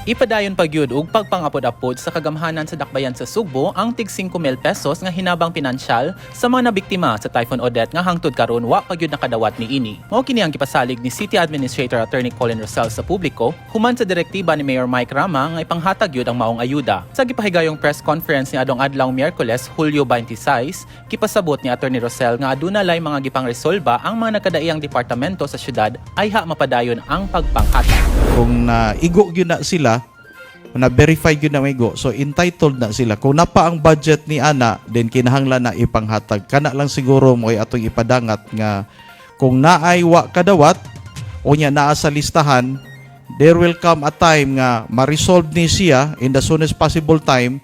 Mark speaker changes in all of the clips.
Speaker 1: Ipadayon pagyud og pagpangapod-apod sa kagamhanan sa Dakbayan sa Sugbo ang tig 5,000 pesos nga hinabang pinansyal sa mga nabiktima sa Typhoon Odette nga hangtod karon wa pagyud nakadawat niini. Mao kini ang gipasalig ni City Administrator Attorney Colin Rosell sa publiko human sa direktiba ni Mayor Mike Rama nga ipanghatag gyud ang maong ayuda. Sa gipahigayong press conference ni adong adlaw Miyerkules, Hulyo 26, gipasabot ni Attorney Rosell nga aduna lay mga gipangresolba ang mga nagkadaiyang departamento sa syudad ayha mapadayon ang pagpanghatag.
Speaker 2: Kung naigo gyud na sila, na verify gyud na maigo, so entitled na sila. Kung napa ang budget ni ana, then kinahanglan na ipanghatag. Kana lang siguro mo ay atong ipadangat nga kung naay wa kadawat o nya naa sa listahan, there will come a time nga ma-resolve ni siya in the soonest possible time,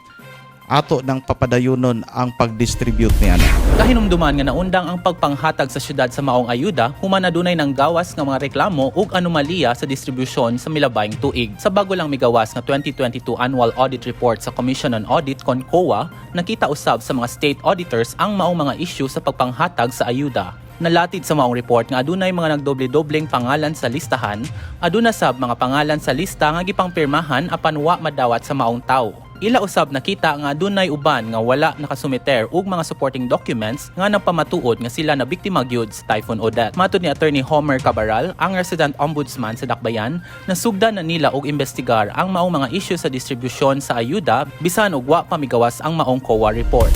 Speaker 2: ato nang papadayunon ang pag-distribute ni ana.
Speaker 1: Kahinumduman nga naundang ang pagpanghatag sa syudad sa maong ayuda human adunay nang gawas nga mga reklamo ug anomalya sa distribusyon sa milabayng tuig. Sa bago lang migawas nga 2022 Annual Audit Report sa Commission on Audit kon COA, nakita usab sa mga state auditors ang maong mga issue sa pagpanghatag sa ayuda. Nalatid sa maong report nga adunay mga nagdoble-dobleng pangalan sa listahan, aduna sab mga pangalan sa lista nga gipangpirmahan apan wa madawat sa maong tawo. Ila usab nakita nga adunay uban nga wala nakasumiter og mga supporting documents nga nagpamatuod nga sila na biktima gyud sa Typhoon Odette. Matod ni Attorney Homer Cabaral, ang resident ombudsman sa Dakbayan, nasugdan na nila og imbestigar ang maong mga issue sa distribusyon sa ayuda bisan og wa pa migawas ang maong COA report.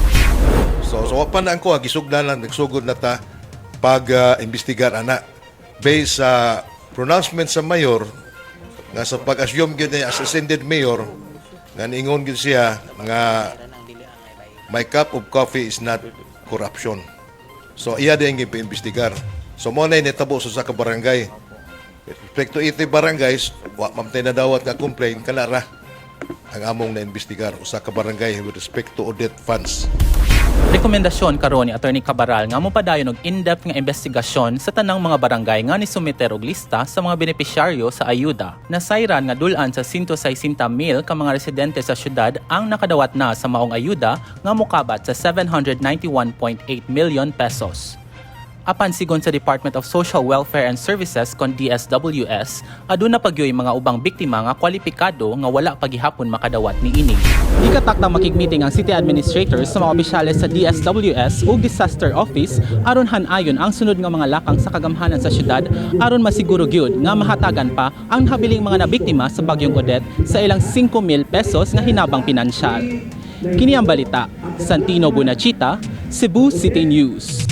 Speaker 3: So wa pa na ang kuha, gisugdan lang, nagsugod na ta pag imbestigar ana. Based sa pronouncement sa mayor, nga sa pag-assume gyud niya as ascended mayor, nga niingon gyud siya nga "My cup of coffee is not corruption." So iya din ang imbestigar. So mo na nitabo sa ka barangay. With respect to 80 barangays, wa man tay nadawat nga complaint, kana ra ang among na-imbestigar, usa ka barangay with respect to Odette funds.
Speaker 1: Rekomendasyon karon ni Attorney Cabaral nga mopadayon og in-depth nga investigasyon sa tanang mga barangay nga nisumiter og lista sa mga benepisyaryo sa ayuda. Nasayran nga dul-an sa 160 mil ka mga residente sa syudad ang nakadawat na sa maong ayuda nga mokabat sa 791.8 million pesos. Apan sigon sa Department of Social Welfare and Services kon DSWS, aduna pagyoy mga ubang biktima nga kwalipikado nga wala pagihapon makadawat niini. Gikatakdang makig-meeting ang city administrators sa mga opisyales sa DSWS ug disaster office aron han-ayon ang sunod nga mga lakang sa kagamhanan sa syudad aron masiguro gyud nga mahatagan pa ang habiling mga nabiktima sa bagyong Odette sa ilang 5,000 pesos nga hinabang pinansyal. Kini ang balita. Santino Bunachita, Cebu City News.